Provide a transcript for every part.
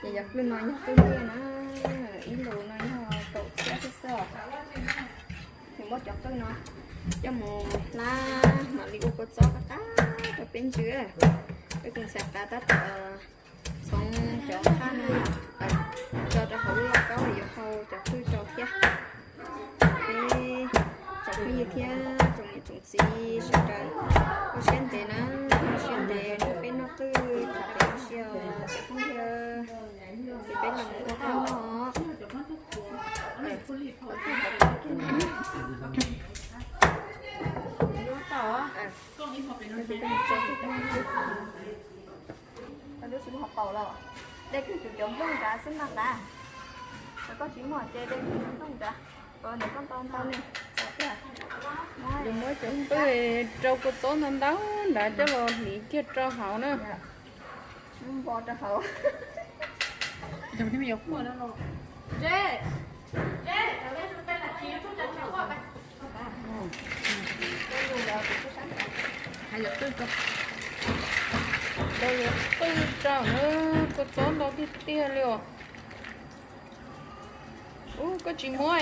Cov qwj no yog qwj liaj na, ib lus no yog kaum txhiab xwb xwb. Nws muab cov qwj no coj mus hlab mam li ua kua txob qab qab rau peb ntsw. Peb kuj ntxhais qab tab tom txhoov cov qaj no tso rau hauv lub lauj kaub yuav hau cov qwj rau thiab. Peb tsoom phooj ywg thiab tsoom niam tsoom txiv sawv daws ua siab ntev na, ua siab ntev nrog peb noj qwj thaum peb ua si os cov phooj ywg. Ces peb los mus ua qwj noj. Koj twb tsis muaj qau los, de kiag tus cov nplooj nrad xwb ntag nqav. Koj tsis muaj ces de kiag cov nplooj nrad, ntawm koj ntau ntau ne. Yuav muab cov nplooj rau kua txob ntau ntau nrad coj los hliv kiag rau hauv na. Npo rau hauv. Rau qwj rau na, kua txob ntau tiag tiag li os. Ub, koj tsis muab,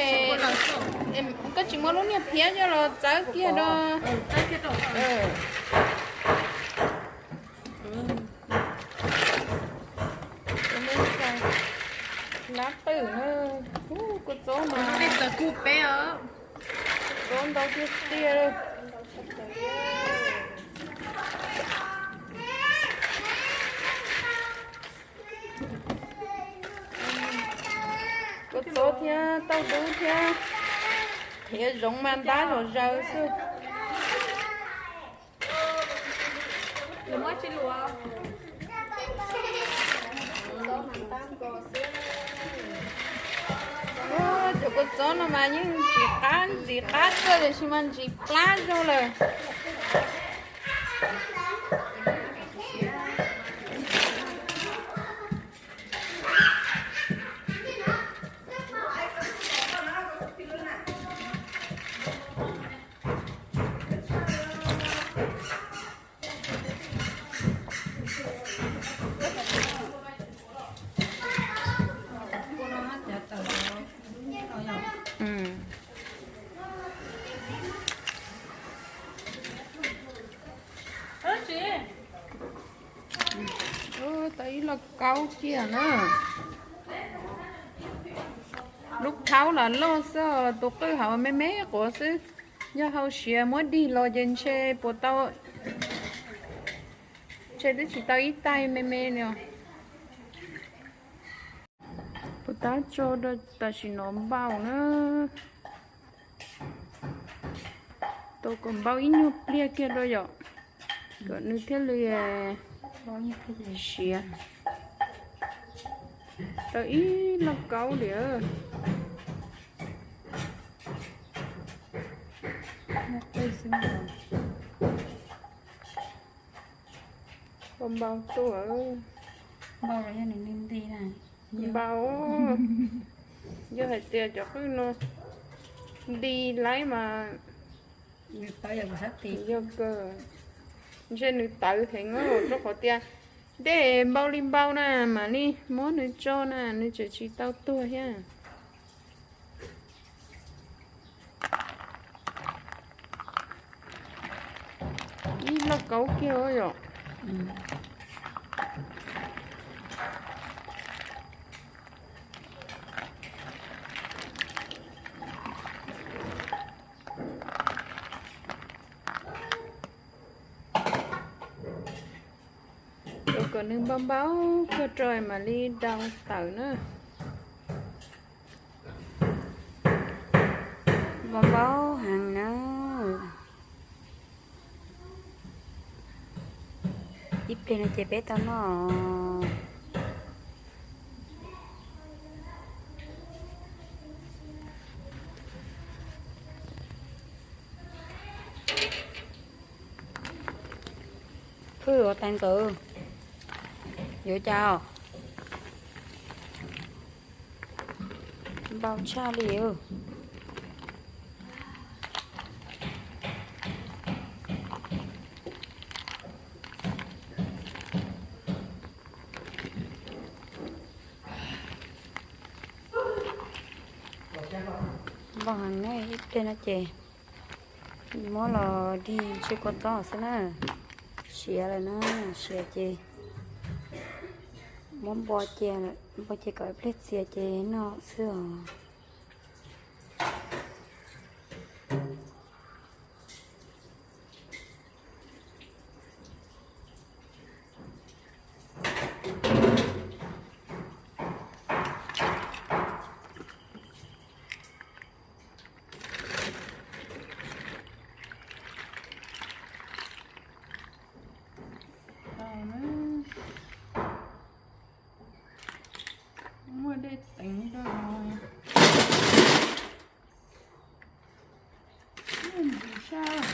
koj tsis muab lub niag phiab coj los txawb kiag rau. Hlab qwj na. Ub, kua txob no, kua txob ntau tiag tiag li. Kua txob thiab tauj dub thiab qhiav zoov mas ntab zom zaws xwb. Cov kua txob no mas yeej ntsim qab ntsim qab xwb tiam sis mas ntsim plab zog lawm. Tau ib lauj kaub kiag na. Lub thaub los loj xwb, tus qwj hauv me me quav xwb. Yog hau siav muab dig los ces ntshe puas tau, ntshe twb tsis tau ib taig me me li os. Puas tab tso rau tam sim no npau na. Tau kom npau ib nyuag pliag kiag rau yom, kom nws thiaj li siav. Tau ib lauj kaub li. Npau tuaj, npau los yog nws nti na. Npau, yog hais tias cov qwj no nti laib mas yog kawg, ntshe nws tawv heev rau qhov tias dej npau li npau na, mam li muab nws tso na, nws tseem tsis tau tuag thiab. Ib lauj kaub kiag yom. Ua kom nws npau npau kawg rau mam li dau tawm na. Npau npau heev na. Ib pliag no ces peb tau noj. Phwj ua tais ntxawm, yuav cas npau tshaj li. Npau heev na, ib pliag no ces muab los dig ntsej kua txob xwb na. Siav lawm na, siav ces muab npo cia, npo cia kom ib pliag txias ces noj xwb os. Muaj dej teev rau. Ntxim sab.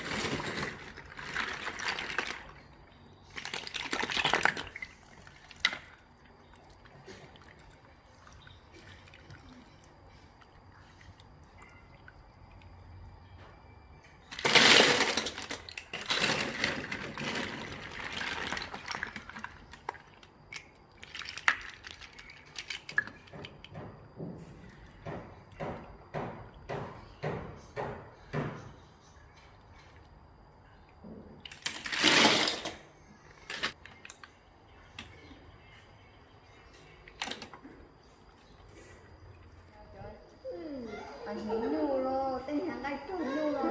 Hniv nyuj los tej hniav nqaij raug nyuj los.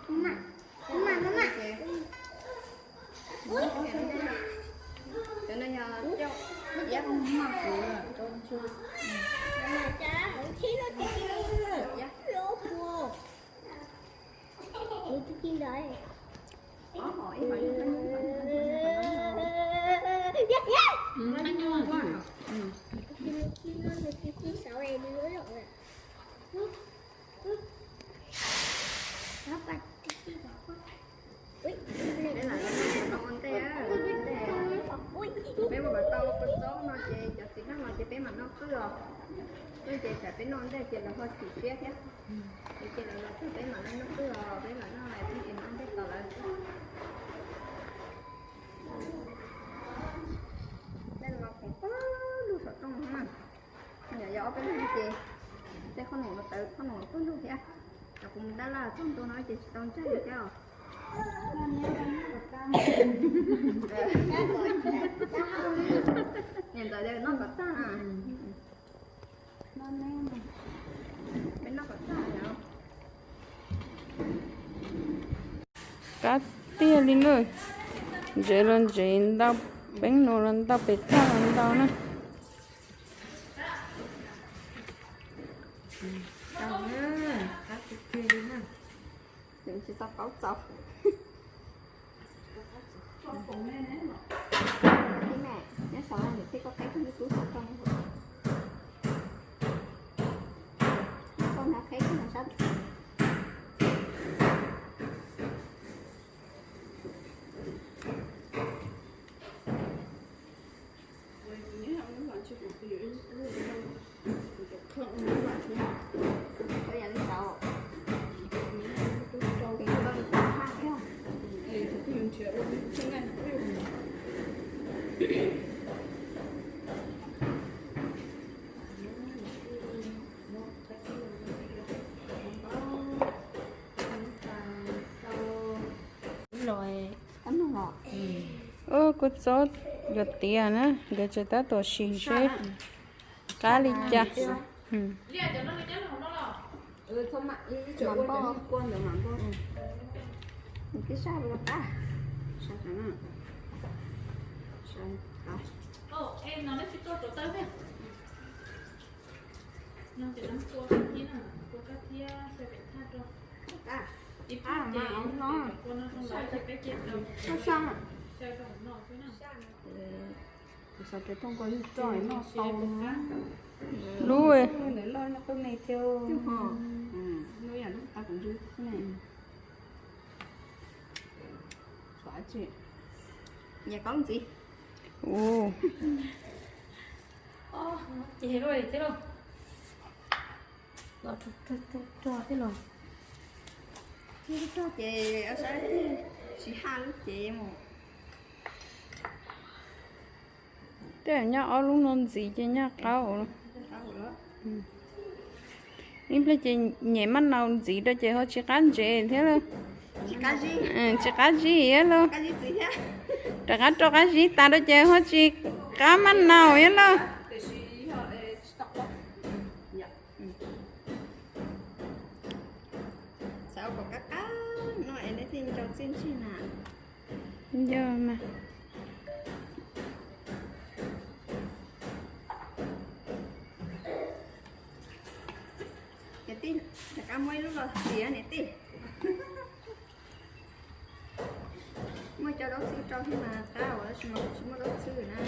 Cov no yog coj iab. Peb lam los noj ntej, peb mus kom tau kua txob no ces cov txiv neej los ces peb mam noj qwj os. Qwj ces tsam peb noj ntej ces lawv ho chim siab thiab. Ces lawv los txog peb mam noj qwj os, peb mam noj es peb noj ntej tos lawv. Tej no los khoom pawg lug saum rooj na. Yog ob peb lub ces tej qhob noom los tawv qhob noom los pawg lug thiab. Cov kuv mus dab laj txog ntua no ces tsis tau ntsaj li thiab os. Niam ntxawm tias noj kom tag na. Peb noj kom tag os. Qab tiag li na. Ntsev los ntsev ntau, peeb no los ntau, pem thaj los ntau na. Qab tiag tiag li na. Tsis tau paub txaus. Nyob saum no niam thiab koj qeb koj ntub tub saum toj, koj hnav qheb koj hnav sab. Ub, kua txob yuav tiav na, nkawd tseem tab tom sim seb qab li cas. Lub ntawd loj nyob qub me thiab. Ua, ces rog thiab los, rog ces sab tsis haj lub cev mus. Tej nyob ob lub no ntxiv ces nyob qaub. Ib pliag ces nyem maj nau ntxiv rau ces ho tsis qab ntsev thiab lauj. Tsis qab zib lauj. Rov qab rau qab zib tas rau ces ho tsis qab maj nau thiab lauj. Yog mas. Niam tij, rov qab muab ib lub los txiav niam tij. Muaj cov zaub txhwb rau thiab mas qab, tab sis mas kuv tsis muaj zaub txhwb na.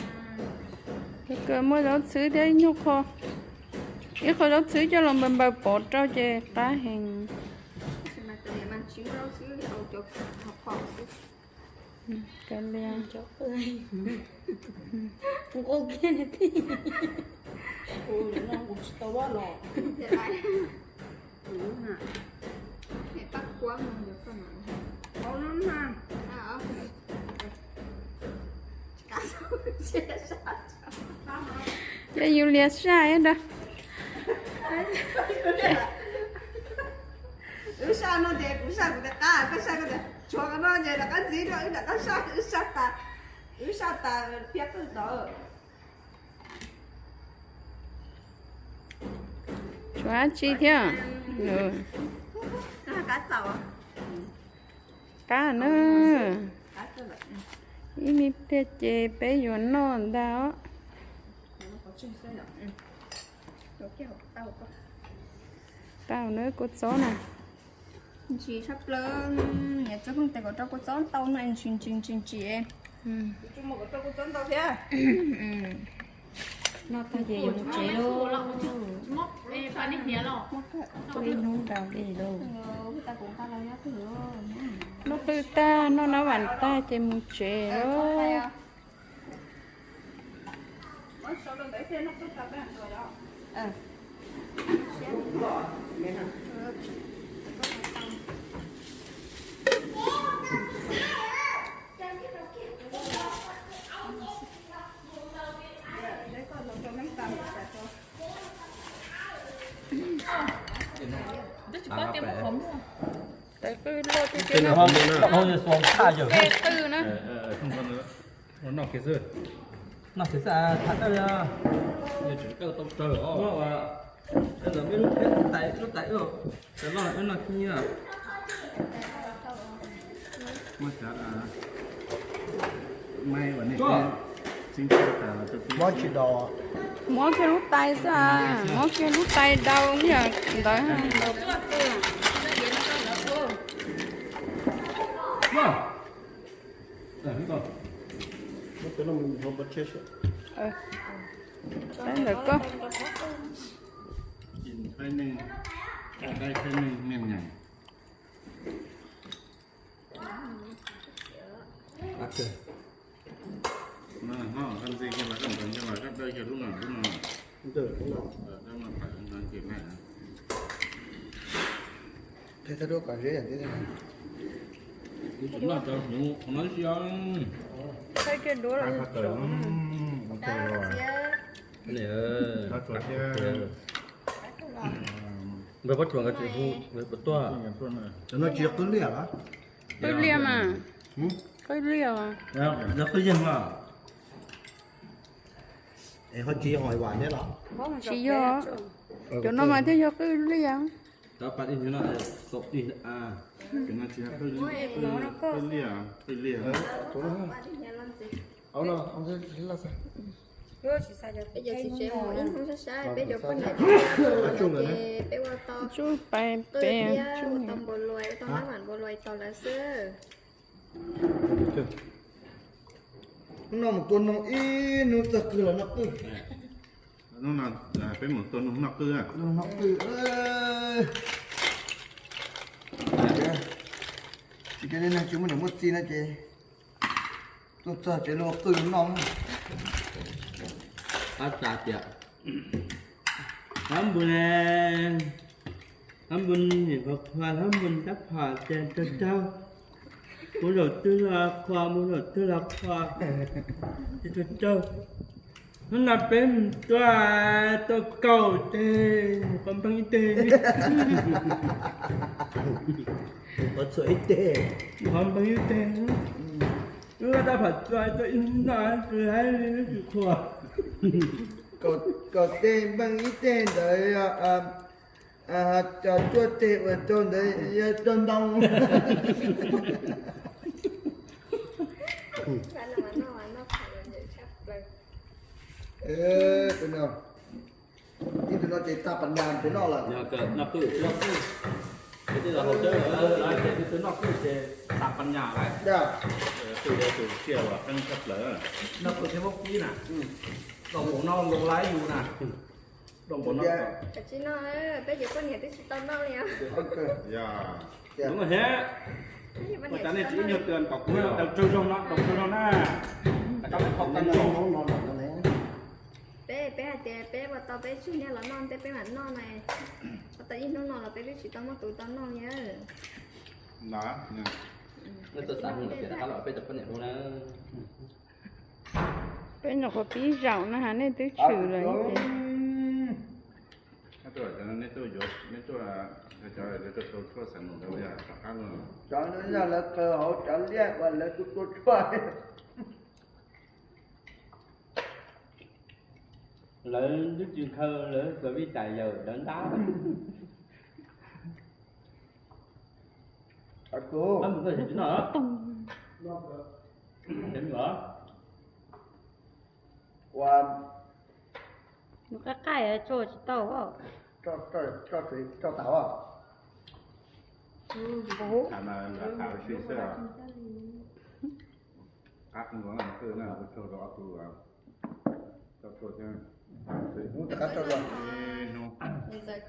Kawg muaj zaub txhwb thiab ib nyuag qho, ib qho zaub txhwb coj los npaws npaws pov rau ces qab heev. Tab sis mas cov niam mas tsis muaj zaub txhwb, au cov hauv qhov xwb. Kav liam. Nqus kiag niam tij. Kuv tsis tau los. Ces yus lias saj ib nrag. Wb saj no ces kuv saj kuv tias qab, koj saj koj tias tshuav qhov no ces rov qab ntxiv rau wb rov qab saj, wb saj tas, wb saj tas phiab qwj tod. Tshuav dab tsi thiab? Qab na. Ib me pliag ces peb yuav noj ntag os. Tau na, kua txob na. Ntsis tshaj plaws, niam txiv pheej tias kom rau kua txob ntau no ntsis ntsis ntsis ntsis. Noj tag ces yuav mus tsev lauj. Ib hnub nraud li lauj. Noj qwj tag, noj nab vam tag ces mus tsev lauj. Tais qwj loj tiag tiag na. Tais qwj na. Noj kiag xwb, tham dawj li. Lub tais, lub tais, tais loj wb noj khib nyiab. Muab kiag lub tais xwb, muab kiag lub tais dau ntawd. Saib ntawm koj. Thaij kiag duab los. Npawg Pob Tsuas nkawd tsis hu, nkawd puas tuaj? Cov no tsis yog qwj liaj los? Qwj liaj mas. Qwj liaj. Yog qwj yeeg mas. Es ho tsis yog hais vam thiab los? Tsis yog. Cov no mas thiaj yog qwj liaj. Peb cov txiv tsev mus ib hnub sab sab, peb cov poj niam ces peb ua tau qwj thiab ua tau npaus luas, ua tau nab vam npaus luas tau lawv xwb. Hnub no mus tua noog ib hnub txog kawg los noj qwj. Hnub no peb mus tua noog noj qwj. Noj qwj. Tsis cov neeg tsis muaj niam muaj txiv no ces tuaj txog ces luag qwj noj. Tab tas tias, hab npus, hab npus nim qhuav qhuav, hab npus tab phom ces raug raug. Mus zaum twg los qhuav, mus zaum twg los qhuav, ces raug raug. Hnub no peb mus tua tau kaum teg, qhov npeeg ib teg. Qhov txhuam ib teg, qhov npeeg ib teg. Wb tab pham tua tau ib hnub no tsis haib li, tsis qhuas. Kaum teg npeeg ib teg ntawd, cov cuaj teg uas raug ntawd yog raug ntoo. Tus no, ib tug no ces tag pas nyas peb noj lawm. Noj qwj, tus twg noj qwj ces tag pas nyas lawm. Qwj yog tus tsiaj uas qeeb tshaj plaws. Noj qwj thiab muab kib na. Noj npaum no nkaus lawm yus na. Noj npaum no. Peb cov poj niam twb tsis tau noj li os. Hnub no thiab, ua cas nej tsis ib nyuag tw kom kuv tau tsaug zog no, tau tsaug zog na. Peb, peb hais tias peb ua tau peb tseg nyiaj los noj ntej peb mam noj na. Ua tau ib hnub no los peb twb tsis tau muaj tus tau noj li. Peb nyuam qhuav pib zaum no ha nej twb tshwm lawm. Cov no yog lawv khaws hauv cov liaj uas lawv tua tua tshuaj. Lawv twb tsis khaws, lawv khaws vij tas yawm lawv ntab. Mus koj tsis noj. Ua, nws qab qab tso tsis tau. Tso tau. Qab mus xwb na, ua tsaug rau ob tug. Hnub rov qab tso dua. Ntxawm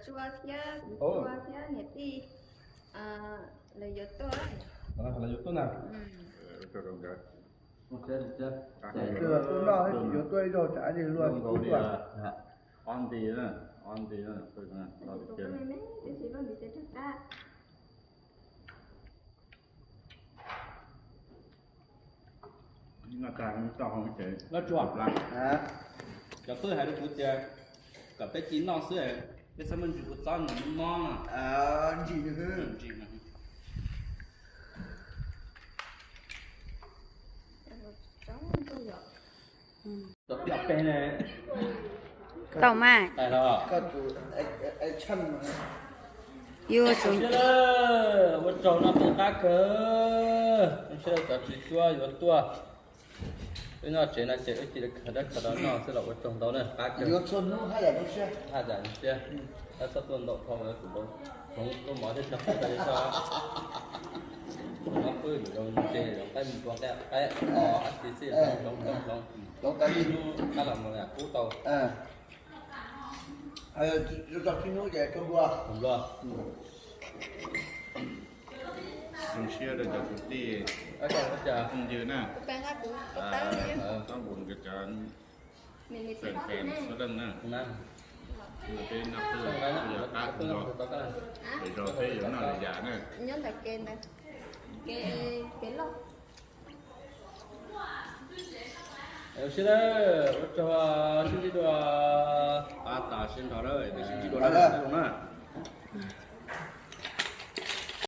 Tsua thiab kuv Tsua thiab niam tij lawv yuav tuaj. Lawv yuav tuaj na. Tus noj thiab tsis yuav tuaj ib zaug tsam li luag tsis pub tuaj. Ob nti, ob nti, noj tag tau hauv ces noj tsuag. Cov twb hais rau kuv tias kom peb cia noj xwb, peb txhob muab ntsis kua txob nws mob no. Ntsis nws, ntsis nws. Tau mas. Ua tsaug no peb qab kawg, zoo siab cov tsis cuab yuav tuaj. Wb nyob tsev no ces wb cia li khaws dab khaws do noj xwb los ua tsaug ntau na, qab kawg. Haj yam zoo siab, txhob tuaj ntau dhau, kuv ntau hloov tuaj mov thiab tshaj qub tau li txog. Nyob pwb lwm zaus ces zaum qaib mus npua qaib, qaib o ab tsi xij hloov hloov hloov, qab los mus qub tau. Zoo siab rau cov kwv tij phooj ywg na, txhob npum nkawd cov fans fans suab leej na. Peb noj qwj yog qab kawg nkaus, lwm zaus peb yuav noj lwm yam na. Zoo siab, ua tsaug, sib ntsib dua. Pab tas sib nrog lawm, peb sib ntsib dua na.